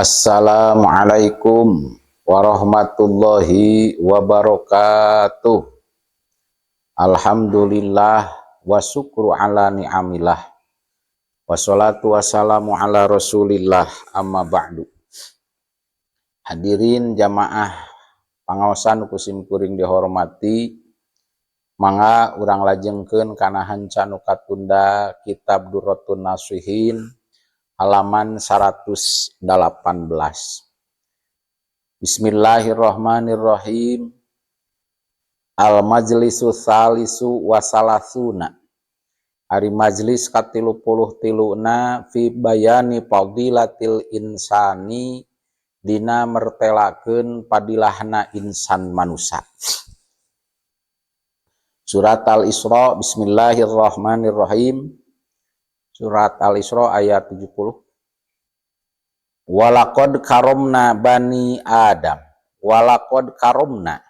Assalamualaikum warahmatullahi wabarakatuh. Alhamdulillah wa syukru ala ni'amillah. Wassalatu wassalamu ala rasulillah, amma ba'du. Hadirin jamaah pangaosan ku simkuring dihormati, mangga urang lajengkeun kana hanca nu katunda, kitab Durratun Nasihin halaman 118. Bismillahirrahmanirrahim. Al majlisu salisu wasalasuna. Ari majlis ka-33na, fi bayani fadilatil insani, dina mertelakeun padilahna insan manusia. Surat Al-Isra, bismillahirrahmanirrahim. Surat Al-Isra ayat 70. Walaqad karomna bani Adam. Walaqad karomna,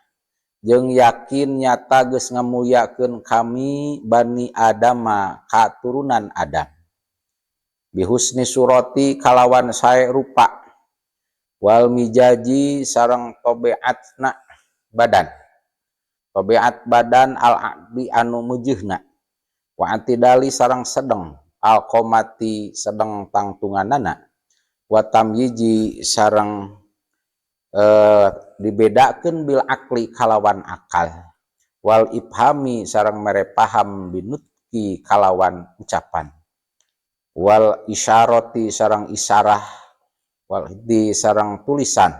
jeung yakin nyata geus ngamulyakeun kami, bani Adama katurunan Adam. Bihusni surati, kalawan sae rupa, wal mijaji, sareng tobeatna badan. Tobeat badan, al adi anu meujeuna, wa atidali, sareng sedeng, al qomati sedeng tangtunganana, wa tamyiji, sareng dibedakeun, bil akli kalawan akal, wal ifhami, sareng mere paham, binutqi kalawan ucapan, wal isyarati, sareng isyarah, wal di sareng tulisan,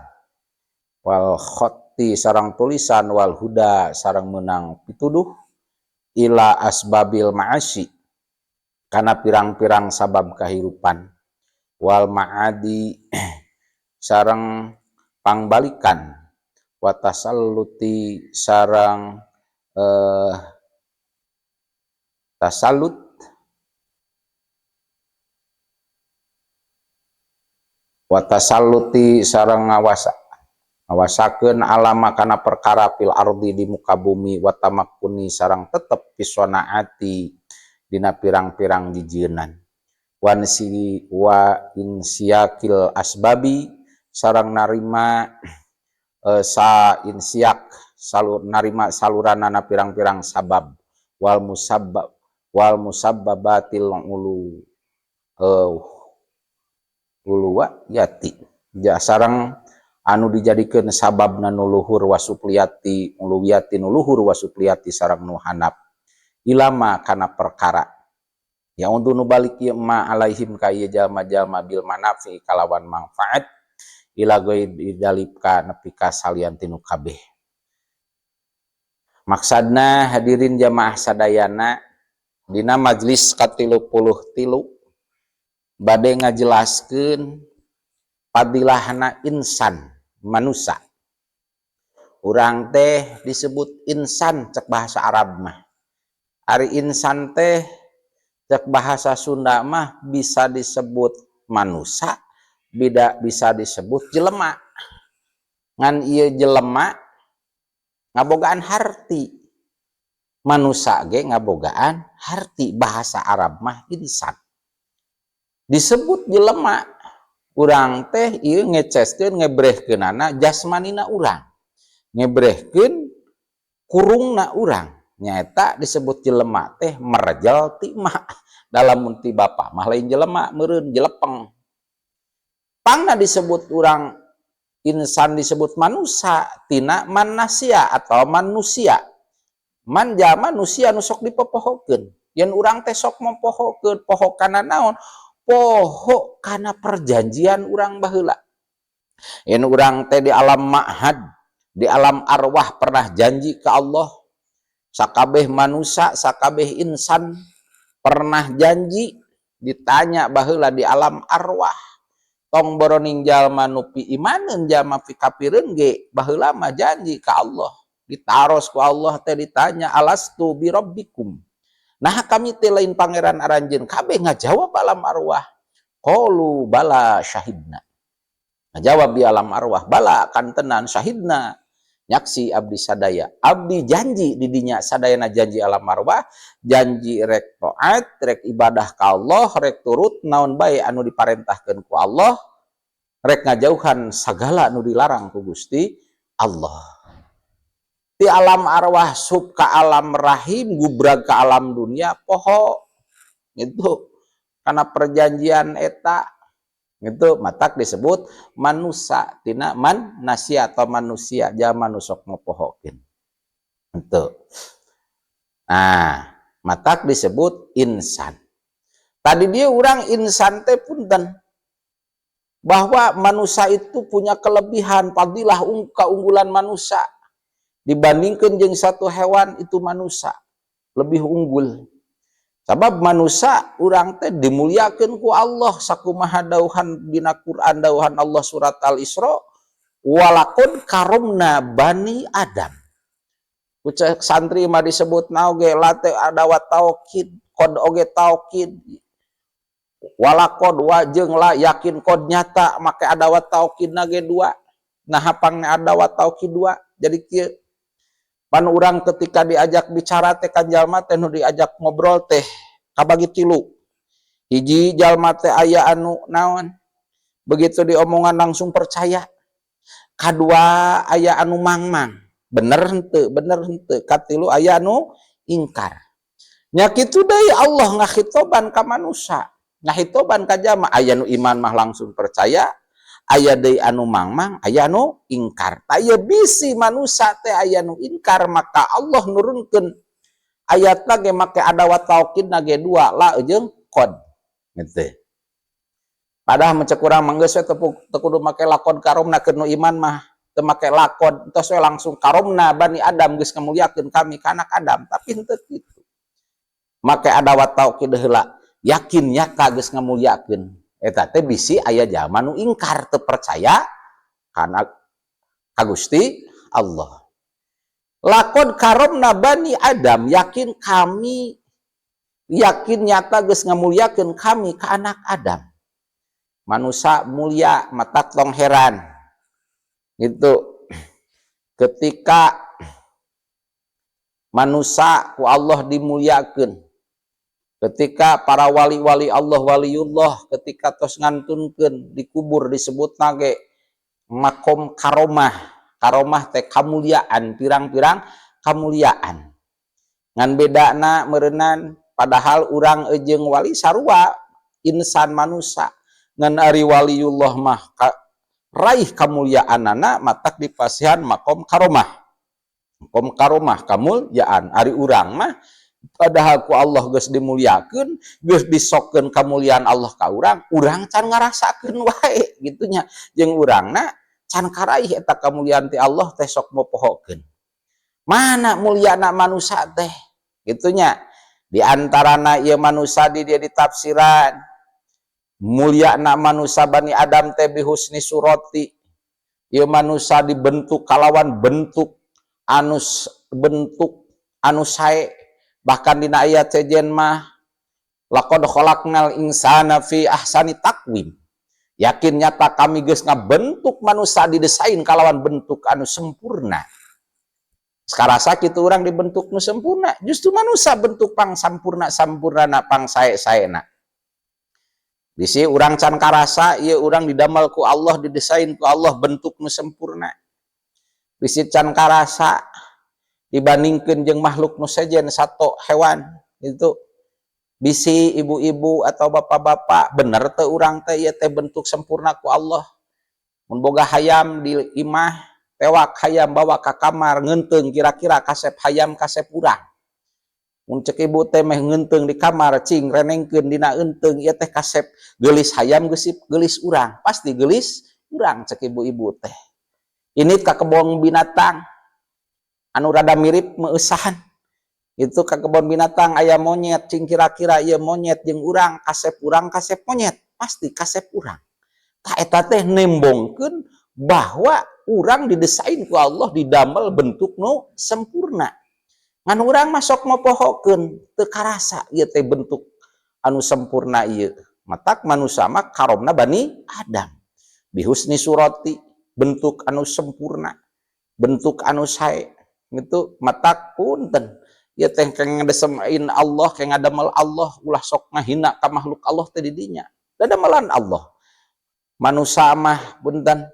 wal khatti sareng tulisan, wal huda, sareng menang pituduh, ila asbabil ma'asyi, kana pirang-pirang sabab kahirupan, wal ma'adi, sareng pangbalikan, wa tasalluti, sareng tasallut, wa tasalluti, sareng ngawasakeun, alama kana perkara, fil ardi di muka bumi, wa tamakkuni, sareng tetep, fishonaati dina pirang-pirang jijienan, wansi wa insiyakil asbabi, sareng narima sa insiak salur, narima saluranana pirang-pirang sabab, wal musabbab wal musabbabatil ulu uluwa yati ja, sareng anu dijadikeun sababna nu luhur, wasupliyati uluwiyati nu luhur, wasupliyati, sareng nu handap, ilama kana perkara ya untuk nu balik ieu ma alaihim ka ieu jalma-jalma, bil manafi kalawan manfaat, ila ghairi dzalika, nepi ka salian tinu kabeh. Maksadna, hadirin jamaah sadayana, dina majlis ka-33 bade ngajelaskeun fadilahna insan manusia. Urang teh disebut insan cek bahasa Arab mah. Ari insan teh cek bahasa Sunda mah bisa disebut manusia, beda bisa disebut jelema. Ngan ieu jelema ngabogaan harti. Manusia ge ngabogaan harti, bahasa Arab mah insan. Disebut jelema, urang teh ieu ngeceskeun ngebrehkeunana jasmanina urang. Ngebrehkeun kurungna urang. Nyaeta disebut jelema teh merjel ti emak. Dalam mun ti bapa mah lain jelema meureun, jelepeng. Pangna disebut urang insan, disebut manusia tina manusia atau manusia. Man jalma, manusia nu sok dipopohokeun. Yen urang teh sok mempohokeun, poho kana naon? Poho kana perjanjian urang baheula. Yen urang teh di alam ma'had, di alam arwah pernah janji ke Allah, sakabeh manusia, sakabeh insan pernah janji, ditanya baheula di alam arwah. Tong boroning jalma nu piimaneun, jalma pikapireun ge baheula mah janji ka Allah. Ditaros ku Allah teh, ditanya, alastu birabbikum. Nah, kami teh lain pangeran aranjeun kabeh? Ngajawab alam arwah, qalu bala syahidna. Ngajawab di alam arwah, bala kantenan, syahidna nyaksi abdi sadaya, abdi janji di dinya sadayana. Janji alam arwah, janji rek taat, rek ibadah ka Allah, rek turut naon bae anu diparentahkeun ku Allah. Rek ngajauhan sagala nu dilarang ku Gusti Allah. Di alam arwah sub ka alam rahim, gubrag ka alam dunia, poho itu karena perjanjian eta itu, matak disebut manusia tina man nasia atau manusia, jalma nu sok ngopohokeun itu. Nah, matak disebut insan tadi. Dia orang insan teh, punten, bahwa manusia itu punya kelebihan, fadilah, keunggulan manusia dibandingkan jeung satu hewan itu, manusia lebih unggul. Sabab manusia, urang teh dimuliakeun ku Allah sakumaha dauhan dina Quran, dauhan Allah surat Al-Isra, walaqad karomna bani Adam. Ku santri mah disebut naoge la teh adawat taukid, qad oge taukid. Walaqad wa jeung la yakin, qad nyata, make adawat taukid nage dua. Nah, hapangna adawat taukid dua. Jadi kieu pan, urang ketika diajak bicara teh kan jalma teh nu diajak ngobrol teh kabagi tilu. Hiji, jalma teh aya anu naon, begitu diomongan langsung percaya. Kadua, aya anu mangmang, bener henteu, bener henteu. Katilu, aya anu ingkar. Nya kitu deui Allah ngakhitoban ka manusia, ngahitoban ka jalma, aya nu iman mah langsung percaya, aya deui anu mangmang, aya anu ingkar. Tah, ieu bisi manusia teh aya nu ingkar, maka Allah nurunkeun ayat ge make adawat taukid ge dua, la jeung qad gitu. Padahal mun cek urang mah geus we teu kudu make laqad karomna, keur nu iman mah teu make laqad, tos we langsung karomna bani Adam, geus ngamuliakeun kami ka anak Adam. Tapi henteu kitu, make adawat taukid heula, yakin nyata geus ngamuliakeun. Eta teh bisi aya jalma nu ingkar, teu percaya kana ka Gusti Allah. Laqad karomna bani Adam, yakin kami, yakin nyata geus ngamuliakeun kami ka anak Adam. Manusia mulia, matak tong heran itu ketika manusia ku Allah dimuliakeun, ketika para wali-wali Allah, waliullah, ketika tos ngantunkeun dikubur, disebut nage makom karomah. Karomah teh kamuliaan, pirang-pirang kamuliaan. Ngan bedana meureunan, padahal urang jeung wali sarua insan, manusia, ngan ari waliullah mah raih kamuliaanana, matak dipasihan makom karomah, makom karomah, kamuliaan. Ari urang mah padahal ku Allah geus dimuliakeun, geus disokkeun kamuliaan Allah ka urang, urang can ngarasakeun wae gitu nya, jeung urangna can karaih eta kamuliaan ti Allah teh, sok mopohokeun. Mana muliana manusia teh gitu nya? Di antarana ieu manusia di dia ditafsiran muliana manusia bani Adam teh bihusni surati. Ieu manusia dibentuk kalawan bentuk anu sae. Bahkan dina ayat sejen mah laqad khalaqnal insana fi ahsani taqwim, yakin nyata kami geus ngabentuk manusia, didesain kalawan bentuk anu sempurna. Sekarasa kitu urang dibentuk nu sempurna? Justru manusia bentuk pang sampurna sampurnana, pang sae saena. Bisi urang can karasa ieu urang didamel ku Allah, didesain ku Allah bentuk nu sempurna. Bisi can karasa dibandingkan jeung makhluk nu sejen, satu hewan itu. Bisi ibu-ibu atau bapak-bapak, bener teu urang teh ieu teh bentuk sempurna ku Allah? Mun boga hayam di imah, tewak hayam, bawa ka kamar, ngeunteung, kira-kira kasep hayam, kasep urang? Mun cek ibu teh meh ngeunteung di kamar, cing renengkeun dina eunteung ieu teh, kasep geulis hayam, geusip geulis urang? Pasti geulis urang cek ibu-ibu teh. Ini ka kebon binatang anu rada mirip meusahan itu, ke kebun binatang aya monyet, cing kira-kira ieu monyet jeung urang kasep urang, kasep monyet? Pasti kasep urang. Tah, eta teh nembongkeun bahwa urang didesain ku Allah, didamel bentuk nu sempurna, ngan urang masuk mopohokeun, teu karasa ieu teh bentuk anu sempurna ieu. Matak manusia mah karomna bani Adam bihusni surati, bentuk anu sempurna, bentuk anu sae gitu. Matak punten ya teh, keng ngadesemain Allah, keng ngadamel Allah, ulah sok ngahina ka makhluk Allah teh. Di dinya dadamelan Allah. Manusa mah punten,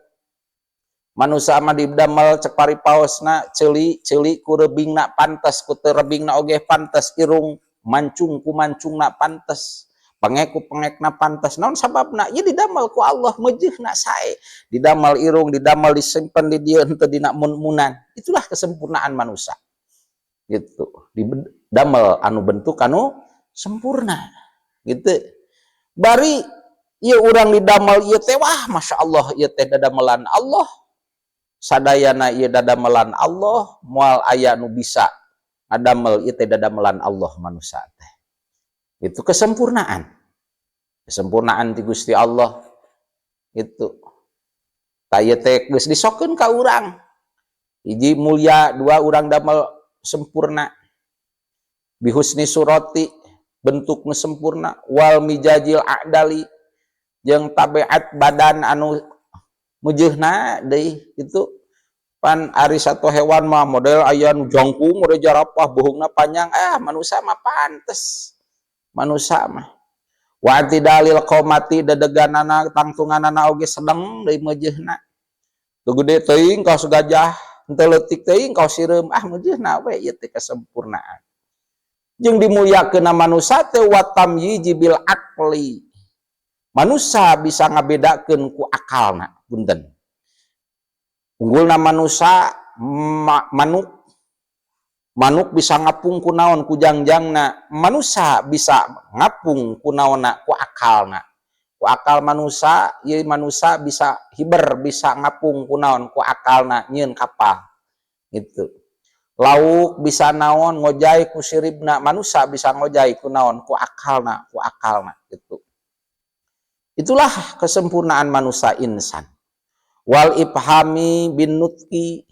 manusa mah didamel cek paripaosna ceuli ceuli ku rebingna pantes, ku teu rebingna oge pantes, irung mancung ku mancungna pantes, pengek ku pengekna pantes. Naon sababna? Ieu didamel ku Allah meujeuhna sae, didamel irung, didamel disimpen di dieu henteu dina mun-munan. Itulah kesempurnaan manusia gitu, didamel anu bentuk anu sempurna gitu. Bari ieu urang didamel ieu teh, wah, Masya Allah, ieu teh dadamelan Allah sadayana, ieu dadamelan Allah, moal aya nu bisa ngadamel ieu teh, dadamelan Allah manusia teh. Itu kesempurnaan, kesempurnaan ti Gusti Allah itu. Tah, ieu teh geus disokeun ka urang, hiji mulia, dua urang damel sempurna, bihusni surati, bentuk nu sempurna, wal mijajil a'dali, jeung tabiat badan anu meujeuhna deui. Itu pan ari satu hewan mah model aya nu jangkung, model jarapah, buhungna panjang. Eh, manusia mah pantes, manusia mah wa i'tidalil qomati, dedeganana, tangtunganana oge sedeng deui meujeuhna, teu gede teuing kaos gajah, henteu leutik teuing kaos sireum. Ah, meujeuhna we. Ieu teh kesempurnaan. Jeung dimuliakeun manusia teh wa tamyizi bil aqli, manusia bisa ngabedakeun ku akalna. Punten, unggulna manusia manuk, manuk bisa ngapung ku naon? Ku jangjangna. Manusia bisa ngapung ku naonna? Ku akalna. Ku akal manusia ieu, manusia bisa hiber, bisa ngapung ku naon? Ku akalna nyieun kapal gitu. Lauk bisa naon? Ngojay ku siribna. Manusia bisa ngojay ku naon? Ku akalna, ku akalna gitu. Itulah kesempurnaan manusia, insan. Wal ifhami bin nutqi,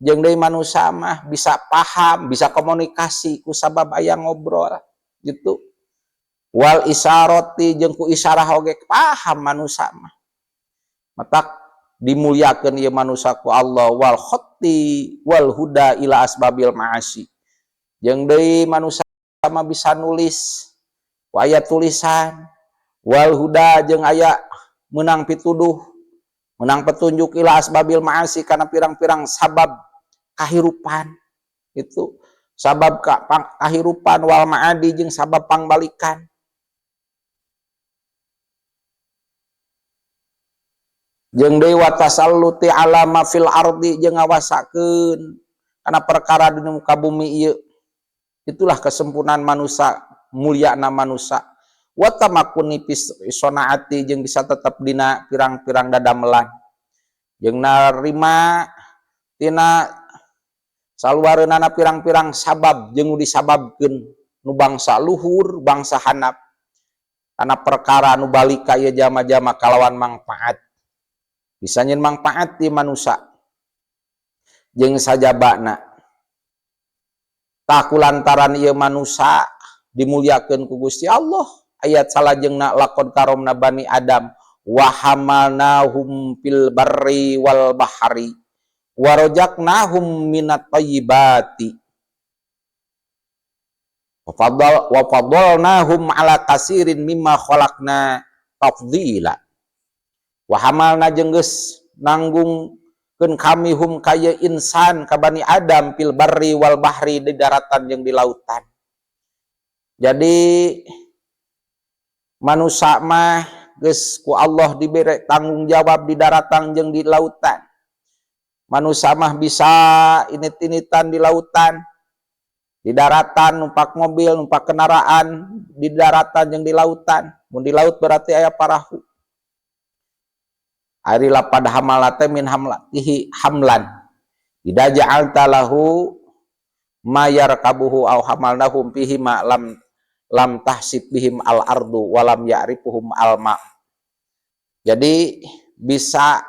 jeung deui manusia mah bisa paham, bisa komunikasi ku sabab aya ngobrol gitu. Wal isyarati, jeung ku isyarah oge paham manusia mah. Matak dimuliakeun ieu manusia ku Allah. Wal khatti wal huda ila asbabil ma'asi, jeung deui manusia mah bisa nulis ku aya tulisan. Wal huda, jeung aya menang pituduh, menang petunjuk, ila asbabil ma'asi, kana pirang-pirang sabab kahirupan itu, sabab kahirupan, wal ma'adi, jeung sabab pangbalikan. Jeung deui wa tasalluti ala ma fil ardi, jeung ngawasakeun kana perkara di muka bumi ieu. Itulah kesempurnaan manusia, mulyana manusia. Wa tamakkuni fis sonaati, jeung bisa tetep dina pirang-pirang dadamelan, jeung narima tina saluareunana pirang-pirang sabab jeung nu disababkeun nu bangsa luhur, bangsa handap, kana perkara nu balik ka ieu jama-jama kalawan mangpaat, bisa nyeun mangpaat di manusia jeung sajabana. Tah, kulantaran ieu manusia dimuliakeun ku Gusti Allah, ayat salajengna, laqad karomna bani Adam wa hamalnahum fil barri wal bahri wa razaqnahum minat thayyibati wa faddalnahum ala kasirin mimma khalaqna tafdila. Wa hamalna, jeung geus nanggungkeun kami, hum ka ieu insan, ka bani Adam, fil barri wal bahri, di daratan jeung di lautan. Jadi manusia mah geus ku Allah dibere tanggung jawab di daratan jeung di lautan. Manusia mah bisa init-initan di lautan, di daratan numpak mobil, numpak kendaraan di daratan jeung di lautan. Mun di laut berarti aya parahu. Ari lapad hamala teh min hamlatihi hamlan. Idza ja'alta lahu ma yarkabuhu au hamalnahum fihi ma lam tahsib bihim al ardu walam ya'rifuhum al ma. Jadi bisa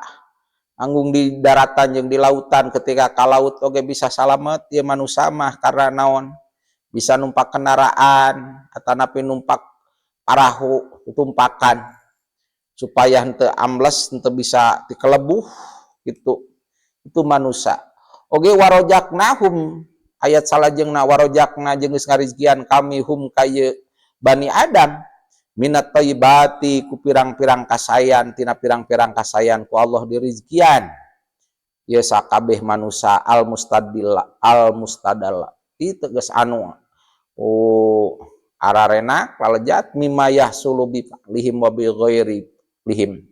anggung di daratan jeung di lautan. Ketika ka laut oge bisa salamet ieu manusia mah, karena naon? Bisa numpak kendaraan atanapi numpak parahu, tumpakan supaya henteu ambles, henteu bisa dikelebuh gitu. Itu manusia oge. Warozaqnahum, ayat salajengna, warozaqna, jeung geus ngarizkian kami, hum ka ieu Bani Adam, Minat thayyibati ku pirang-pirang kasayan, tina pirang-pirang kasayan ku Allah dirizkian ieu sakabeh manusia. Al mustadilla al mustadalla tegas anu oh ararenak lalejat, mimma yahsulu bi lihim wa bi ghairi lihim,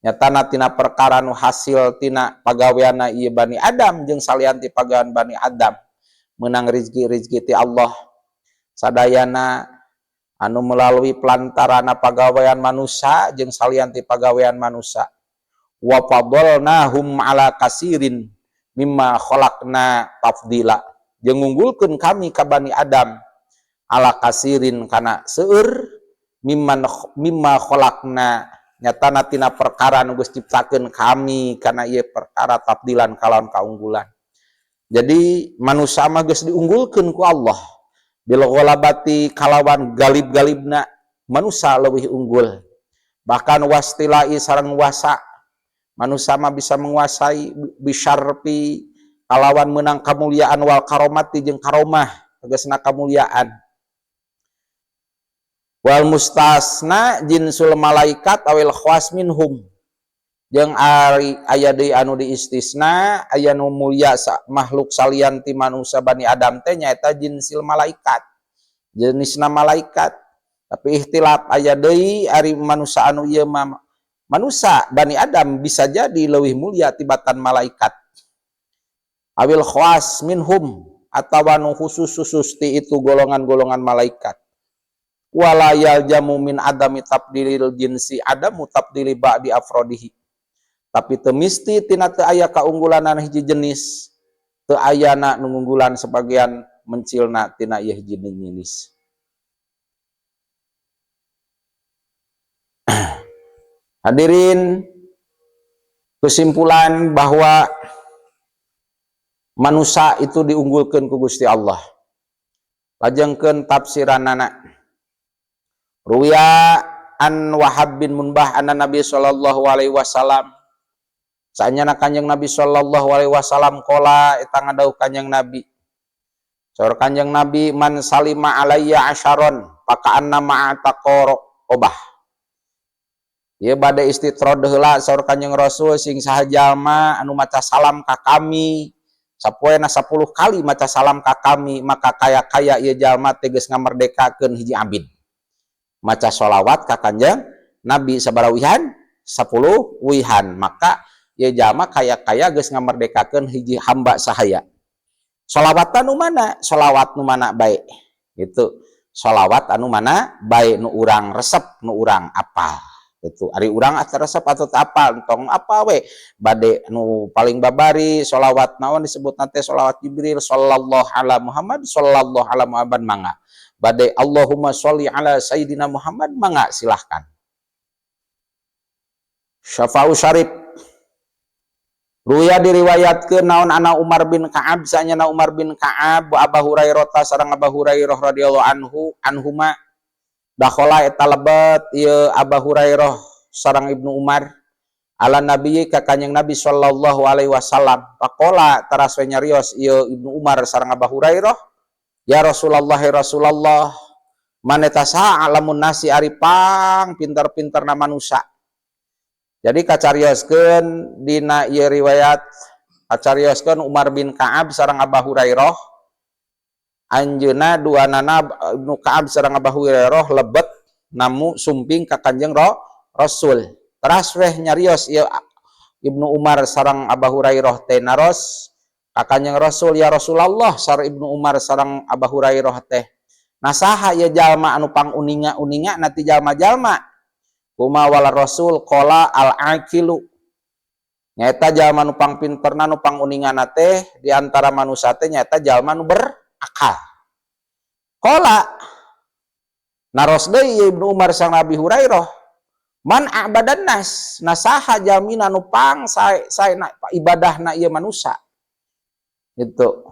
nyatana tina perkara nu hasil tina pagaweanna ieu Bani Adam jeung salian ti pagawean Bani Adam, menang rizki-rizki ti Allah sadayana anu melalui pelantarana pagawean manusia jeung salian ti pagawean manusia. Wa fadalnahum ala kasirin mimma khalaqna tafdila, jeung ngunggulkeun kami ka Bani Adam, ala kasirin kana seueur, mimman mimma khalaqna nyatana tina perkara nu geus ciptakeun kami kana ieu perkara, tafdilan kalawan kaunggulan. Jadi manusia mah geus diunggulkeun ku Allah bil ghalabati kalawan galib-galibna, manusia leuwih unggul, bahkan wastilai sareng wasa, manusia mah bisa menguasai, bisyarfi kalawan menang kemuliaan, wal karomati jeung karomah tegasna kemuliaan. Wal mustasna jinsul malaikat awil khawas minhum, jeung ari aya deui anu diistisna, aya nu mulia makhluk salian ti manusia Bani Adam teh nyaeta jinsil malaikat, jenisna malaikat. Tapi ikhtilaf aya deui ari manusia anu ieu mah manusia Bani Adam bisa jadi leuwih mulia tibatan malaikat, awil khawas minhum atawa nu khusus-khusus ti itu golongan-golongan malaikat. Wala yaljamu min adami tabdilil jinsi adamu tabdili ba'di afrodihi, tapi teu misti tina teu aya kaunggulanan hiji jenis teu ayana nu ngunggulan sebagian mencilna tina ieu hiji jenis. Hadirin, kesimpulan bahwa manusia itu diunggulkan ku Gusti Allah. Lajengkeun tafsiranana. Ruya an Wahab bin Munbah anna Nabi sallallahu alaihi wasallam, saenyana Kanjeng Nabi sallallahu alaihi wasallam, qala eta ngadawuh Kanjeng Nabi. Saur Kanjeng Nabi, man salima alayya asyaron paka'anna ma'ataqa obah. Ieu bade istitrod heula. Saur Kanjeng Rasul, sing saha jalma anu maca salam ka kami sapoena 10 kali maca salam ka kami, maka kaya-kaya ieu jalma teh geus ngamerdekakeun hiji abid. Maca sholawat ka Kanjeng Nabi sabaraha wihan? 10 wihan. Maka ieu jalma kaya-kaya geus ngamerdekakeun hiji hamba sahaya. Sholawatan nu mana? Sholawat nu mana bae gitu. Sholawat anu mana bae nu urang resep, nu urang apal itu. Ari urang asa resep atau teu apal, entong apa we bade nu paling babari sholawat naon disebut nanti sholawat Jibril, sallallahu ala Muhammad, sallallahu ala Muhammad, mangga. Bade Allahumma sholli ala sayyidina Muhammad, mangga, silahkan. Syafa'u Syarif. Ruya diriwayatkeun naon ana Umar bin Ka'ab, sanyana Umar bin Ka'ab, wa Abu Hurairah sareng Abu Hurairah radhiyallahu anhu anhuma, dakhala eta lebet ieu Abu Hurairah sareng Ibnu Umar ala Nabi ka Kanjeng Nabi sallallahu alaihi wasallam. Faqala teras we nyarios ieu Ibnu Umar sareng Abu Hurairah, ya Rasulullah, ya Rasulullah, man eta saha, a'lamun nasi ari pang pinter-pinterna manusia? Jadi kacarioskeun dina ieu riwayat, kacarioskeun Umar bin Ka'ab sareng Abu Hurairah, anjeunna duanana Ibnu Ka'ab sareng Abu Hurairah lebet namu sumping ka Kanjeng Rasul. Teras weh nyarios ieu Ibnu Umar sareng Abu Hurairah teh, naros ka Kanjeng Rasul, ya Rasulullah, sareng Ibnu Umar sareng Abu Hurairah teh, nasaha ieu jalma anu panguninga-uninga nanti jalma-jalma? Kumaha wala Rasul? Qala al aqilu, nyaeta jalma nu pangpinterna, nu panguningana teh di antara manusia teh nyaeta jalma nu berakal. Qala naros deui Ibnu Umar sareng Abi Hurairah, man a'badan nas, nasaha jalmina nu pang sae sae ibadahna ieu manusia gitu?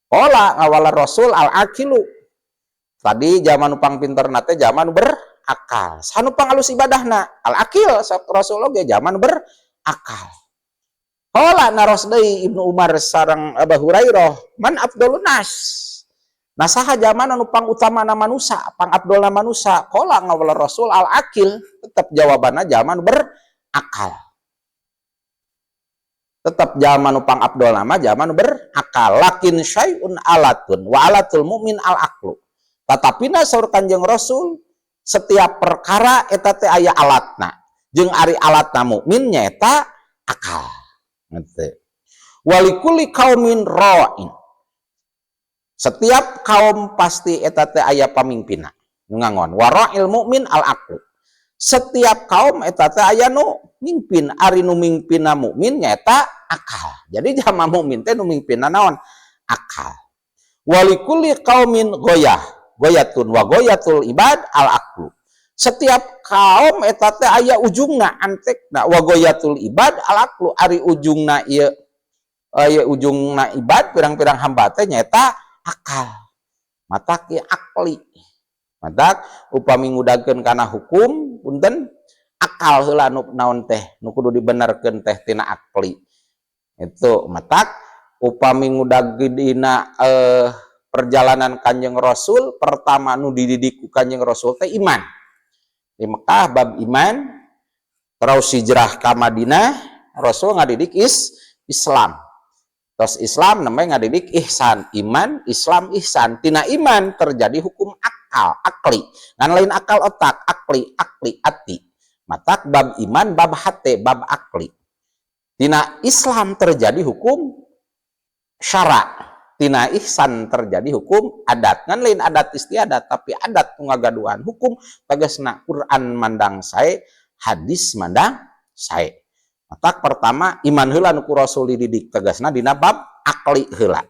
Qala ngawala Rasul, al aqilu, tadi jalma nu pangpinterna teh jalma nu berakal. Saha nu pangalus ibadahna? Al akil, Rasul oge jalma nu berakal. Qala naros deui Ibnu Umar sareng Abu Hurairah, man afdalun nas, Nah, saha jalma anu pangutamana manusa, pangabdolna manusa? Qala, ngawala Rasul, al aqil. Tetap jawabanna jalma nu berakal. Tetap jalma nu pangabdolna mah jalma nu berakal. Lakin syai'un alatun wa alatul mukmin al aqlu. Tetapi na, saur Kanjeng Rasul, setiap perkara eta teh aya alatna, jeung ari alatna mukmin nyaeta akal. Ngerti? Walikulli kaumin ra'in. Setiap kaum pasti eta teh aya pamimpinna ngangon. Wa ra'il mukmin al aqlu. Setiap kaum eta teh aya nu mimpin, ari nu mimpinna mukmin nyaeta akal. Jadi jalma mukmin teh nu mimpinna naon? Akal. Walikulli qaumin ghayah, ghayatun wa ghayatul ibad al aqlu. Setiap kaum eta teh aya ujungna, antekna. Wa ghayatul ibad al aqlu, ari ujungna ieu, aya ujungna ibad, pirang-pirang hamba teh nyaeta akal. Matak ieu akli. Matak upami ngudagkeun kana hukum, punten, akal heula nu naon teh nu kudu dibenerkeun teh tina akli. Itu matak upami ngudag dina perjalanan Kanjeng Rasul, pertama nu dididik ku Kanjeng Rasul teh iman. Di Mekah bab iman, terus hijrah ka Madinah, Rasul ngadidik Islam. Terus Islam namanya ngadidik ihsan, iman, Islam, ihsan. Tina iman terjadi hukum akal, akli. Ngan lain akal otak, akli, akli, ati. Matak bab iman, bab hate, bab akli. Tina Islam terjadi hukum syara. Tina ihsan terjadi hukum adat. Ngan lain adat istiadat, tapi adat ngagaduhan hukum, tegasna Quran mandang sae, hadis mandang sae. Matak pertama iman heula nu ku Rasul dididik, tegasna dina bab akli heula.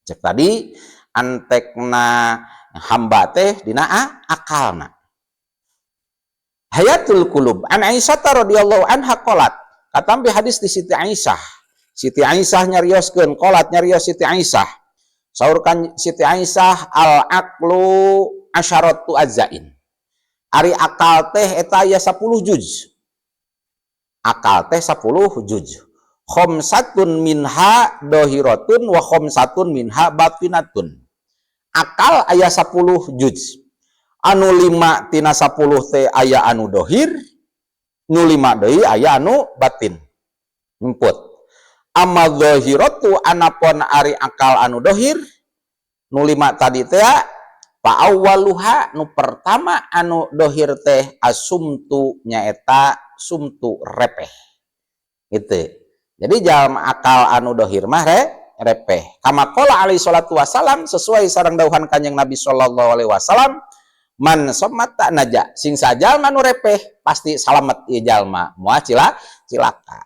Cek tadi, antekna hamba teh dina akalna. Hayatul qulub. An Aisyah radhiyallahu anha qalat. Katampi hadis di Siti Aisyah. Siti Aisyah nyarioskeun, qalat, nyarios Siti Aisyah. Saur kan Siti Aisyah, al aqlu asyaratu ajzain. Ari akal teh eta aya 10 juz. Akal teh 10 juz. Khamsatun minha dohiratun wa khamsatun minha batinatun. Akal aya 10 juz. Anu 5 tina 10 teh aya anu dohir, nu 5 deui aya anu batin. Emput. Amma dhahiratu, anapun ari akal anu dohir nu 5 tadi teh, fa awwaluha, nu pertama anu dohir teh, asumtu, nyaeta sumtu, repeh. Gitu. Jadi jalma akal anu dohir mah repeh. Kama qala alaihi salatu wasalam, sesuai sareng dawuhan Kanjeng Nabi sallallahu alaihi wasallam, man somata naja, sing sajalma nu repeh pasti salamet ieu jalma, moal cilaka.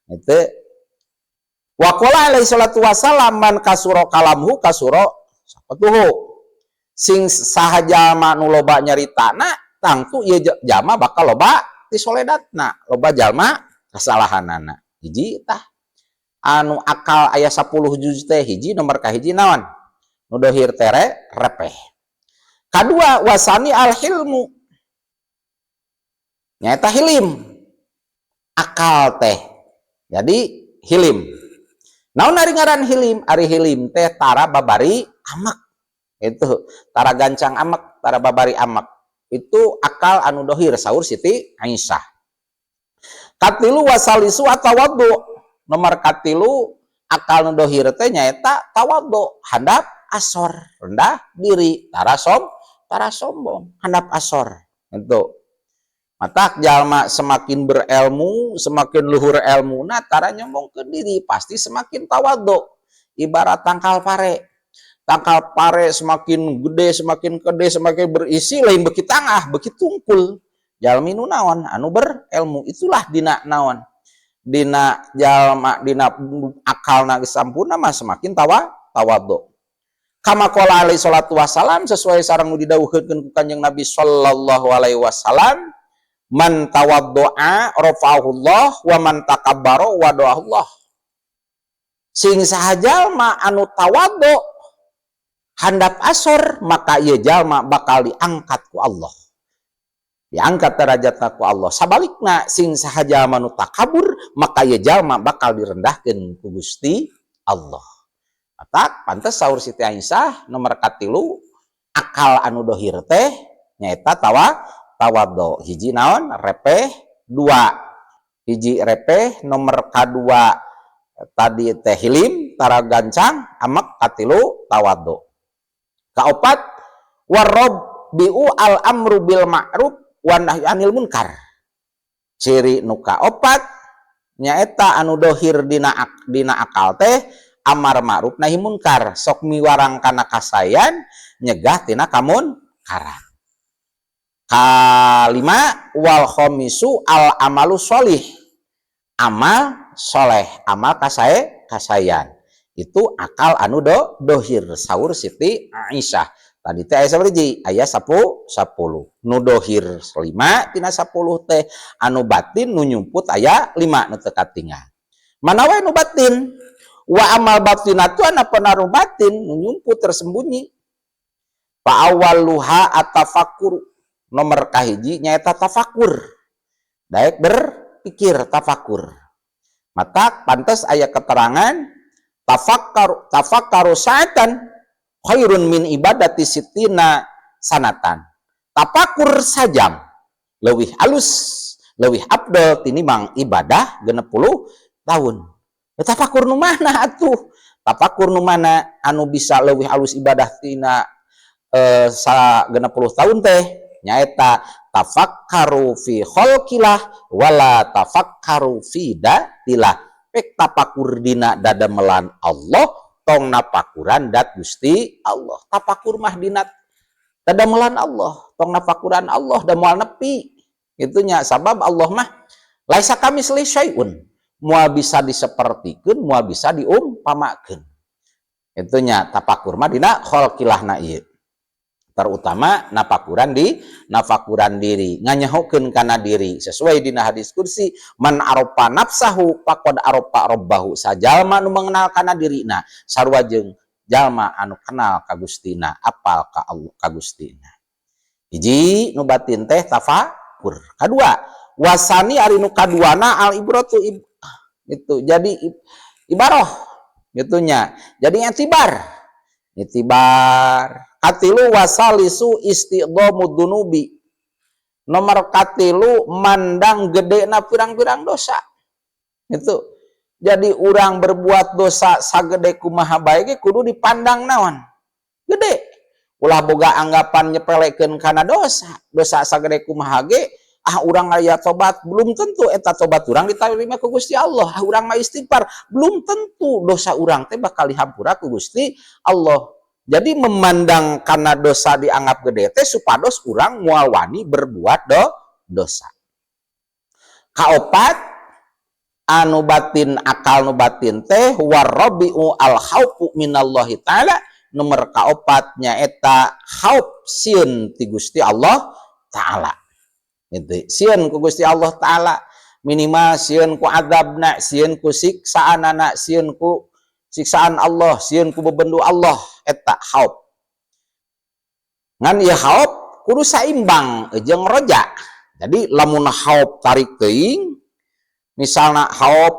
Itu. Wa qala alaihi salatu wasalam, man kasuro kalamhu kasuro sakatuhu. Sing saha jalma nu loba nyaritana, tangtu ieu jalma bakal loba tisoledatna, loba jalma kesalahanana. Hiji tah anu akal aya 10 juz teh, hiji, nomor kahiji naon? Nu dohir tere repeh. Kadua, wasani al hilmu, nyaeta hilim. Akal teh jadi hilim. Naon ari ngaran hilim? Ari hilim teh tara babari amek. Itu tara gancang amek, tara babari amek. Itu akal anu dohir saur Siti Aisyah. Katilu, wasalisu atawaddu. Nomor katilu akal nu dohir teh nyaeta tawaddu, handap asor, rendah diri, tara sombong, handap asor. Itu. Matak jalma semakin berilmu, semakin luhur ilmuna, tara nyombong ke diri, pasti semakin tawadhu. Ibarat tangkal pare. Tangkal pare semakin gede, semakin gede, semakin berisi, lain beki tangah, beki tungkul. Jalmi nu naon? Anu berilmu. Itulah dina naon? Dina jalma, dina akalna geus sampurna mah semakin tawadhu. Kama qala alaihi salatu wassalam, sesuai sareng nu didawuhkeun ku Kanjeng Nabi sallallahu alaihi wasallam, man tawaddoa rafa'ahullah wa man takabbara wada'ahullah. Sing saha jalma anu tawaddo, handap asor, maka ieu jalma bakal diangkat ku Allah, diangkat derajatna ku Allah. Sabalikna, sing saha jalma nu takabur, maka ieu jalma bakal direndahkeun ku Gusti Allah. Tak pantes saur Siti Aisyah, nomor 3 akal anu dohir teh nyaeta tawaddo. Hiji naon? Repeh. Dua, hiji repeh, nomor kadua tadi teh hilim, tara gancang amek, katilu tawaddo. Kaopat, warrobi'u al amru bil ma'ruf wan nahyu anil munkar. Ciri nu kaopat nyaeta anu dohir dina akal teh amar ma'ruf nahi munkar, sok miwarang kana kasayan, nyegah tina kamunkaran. Kalima, wal khomisu al amalu sholih, amal soleh, amal kasayan. Itu akal anu dohir saur Siti Aisyah. Tadi teh aya sabaraha? Aya 10. Nu dohir 5 tina 10 teh, anu batin nu nyumput aya 5 nu teu katinggal. Mana wae nu batin? Wa amal batinatu, ana nu batin nu nyumput, tersembunyi. Fa awwaluha atafakur, nomor kahiji nyaeta tafakur, daek berpikir, tafakur. Maka pantes aya keterangan tafakkaru tafakkaru sa'atan khairun min ibadati sittina sanatan. Tafakur sajam leuwih alus, leuwih afdol tinimbang ibadah 60 tahun. Ya, tafakur nu mana atuh? Tafakur nu mana anu bisa leuwih alus ibadah tina sa 60 tahun teh? Nyaeta tafakkaru fi khalqillah wala tafakkaru fi dzatillah. Pek tapakur dina dadamelan Allah, tong napakuran dat Gusti Allah. Tapakur mah dina dadamelan Allah, tong napakuran Allah, da moal nepi itunya, sabab Allah mah laisa kamitslihi syai'un, moal bisa disepertikeun, moal bisa diumpamakeun. Itunya tapakur mah dina khalqillahna ieu, terutama napakuran di nafakuran diri, nganyahokeun kana diri sesuai dina hadis kursi, man arofa nafsahu faqad arofa robbahu. Sajalma nu mengenal kana dirina sarua jeung jalma anu kenal ka Gustina, apal ka Allah, ka Gustina. Hiji nu batin teh tafakur. Kadua, wasani, ari nu kaduana al ibratu itu jadi ibaroh gitunya, jadi itibar itibar. Katilu, wasalisu istidhamu dunubi, nomor 3 mandang gede na pirang-pirang dosa itu. Jadi orang berbuat dosa sagede kumaha bae ge kudu dipandang naon? Gede. Ulah boga anggapan nyepelekeun kana dosa. Dosa sagede kumaha ge, ah, urang aya tobat, belum tentu eta tobat urang diterima ku Gusti Allah. Ah, urang mah istighfar, belum tentu dosa urang teh bakal dihampura ku Gusti Allah. Jadi memandang karena dosa dianggap gede teh supados urang moal wani berbuat dosa. Kaopat anu batin, akal nu batin teh warrabi'u al khaufu minallahi taala. Nomor kaopat nyaeta khauf, sieun ti Gusti Allah taala. Gitu. Sieun ku Gusti Allah taala, minimal sieun ku azabna, sieun ku siksaanana, sieun ku siksaan Allah, sieun ku bebendu Allah, eta khauf. Ngan ieu khauf kudu saimbang jeung roja. Jadi lamun khauf tarik teuing, misalna khauf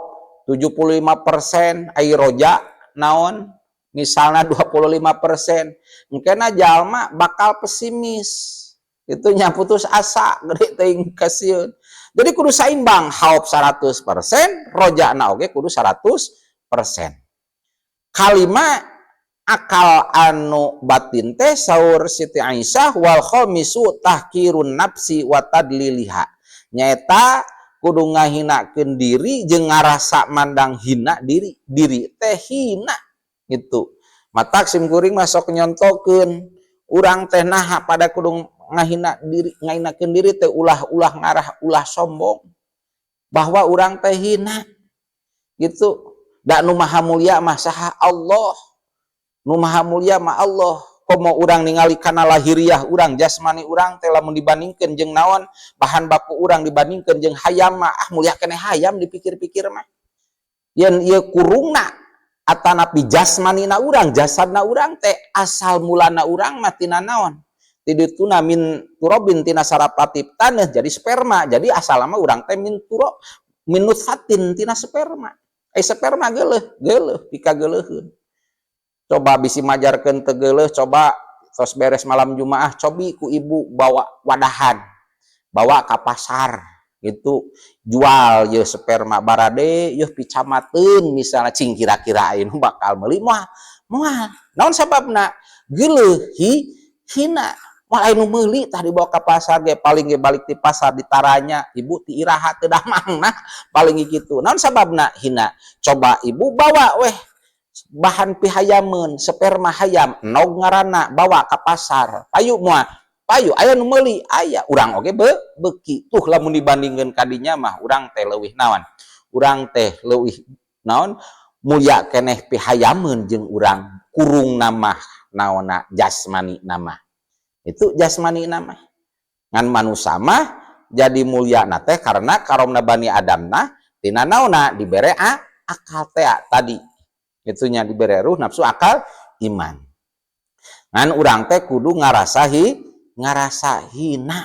75%, ai roja naon? Misalna 25%, engkena jalma bakal pesimis. Itu nya putus asa, gede teuing kasieun. Jadi kudu saimbang, khauf 100%, rojana oge kudu 100%. Kalima akal anu batin teh saur Siti Aisyah, wal khamisu tahkirun nafsi wa tadliliha, nyaeta kudu ngahinakeun diri jeung ngarasa mandang hina diri, diri teh hina gitu. Matak sim kuring masuk nyontokeun urang teh naha pada kudu ngahina diri. Ngahinakeun diri teh ulah-ulah ngarah ulah sombong bahwa urang teh hina gitu. Da nu maha mulia mah saha? Allah. Nu maha mulia mah Allah. Komo urang ningali kana lahiriah urang, jasmani urang teh, lamun dibandingkeun jeung naon, bahan baku urang dibandingkeun jeung hayam mah, ah, mulia keneh hayam dipikir-pikir mah. Yen ieu kurungna atanapi jasmanina urang, jasadna urang teh, asal mulana urang mah tina naon? Ti dituna min turobin, tina sarapati taneuh, jadi sperma. Jadi asal mah urang teh min turo min nutfatin, tina sperma. Eh, sperma geuleuh geuleuh pikageuleuheun. Coba bisi majarkeun teu geuleuh, coba tos beres malam Jumaah, cobi ku ibu bawa wadahan, bawa ka pasar gitu, jual ye sperma barade yeuh picamateun misalnya, cing kira-kira aya nu bakal meuli moal? Moal. Naon sababna? Geuleuh, hi hina. Moal aya nu meuli. Tah, dibawa ka pasar ge paling ge balik di pasar ditaranya, "Ibu ti iraha teu damangna?" Paling kitu. Naon sababna? Hina. Coba ibu bawa weh bahan pihayameun, sperma hayam, endog ngaranna, bawa ka pasar, payu moal? Payu. Aya nu meuli? Aya. Urang oge be beuki. Tuh, lamun dibandingkeun ka dinya mah urang teh leuwih naon, urang teh leuwih naon, mulia keneh pihayameun jeung urang kurung nama naonna, jasmani nama itu, jasmani nama. Ngan manusa mah jadi mulia na teh karena karomna Bani Adamna tina naonna, dibere akal teh tadi itunya, dibere ruh, nafsu, akal, iman. Ngan urang teh kudu ngarasa hina,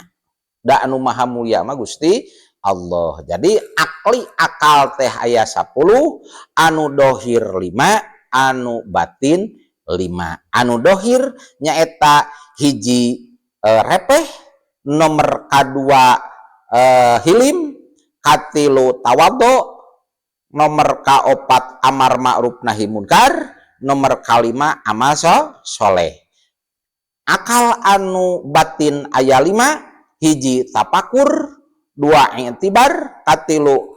da anu maha mulia mah Gusti Allah. Jadi akli, akal teh aya 10, anu dohir 5, anu batin 5. Anu dohir nyaeta hiji repeh, nomor kadua hilim, katilu tawaddo, nomor kaopat amar ma'ruf nahi munkar, nomor kalima amal soleh. Akal anu batin aya 5: hiji tapakur, dua i'tibar, katilu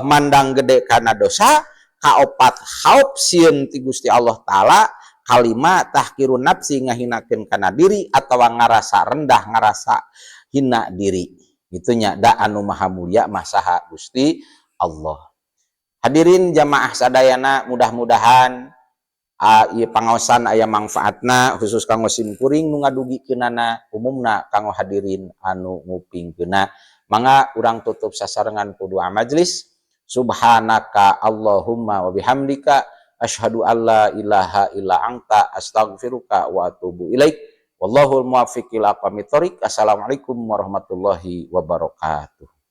mandang gede karena dosa, kaopat khauf sieun ti Gusti Allah Ta'ala, kalima tahqirun nafsi, ngahinakeun kana diri atau ngarasa rendah, ngarasa hina diri itunya. Da anu maha mulia mah saha? Gusti Allah. Hadirin jamaah sadayana, mudah-mudahan ieu pangaosan aya manfaatna, khusus kanggo sim kuring nu ngadugikeunana, umumna kanggo hadirin anu ngupingkeunna. Mangga urang tutup sasarengan ku doa majlis. Subhanaka Allahumma wa bihamdika, asyhadu alla ilaha illa anta, astaghfiruka wa atubu ilaik. Wallahul muwaffiq ila aqwamit thoriq. Assalamualaikum warahmatullahi wabarakatuh.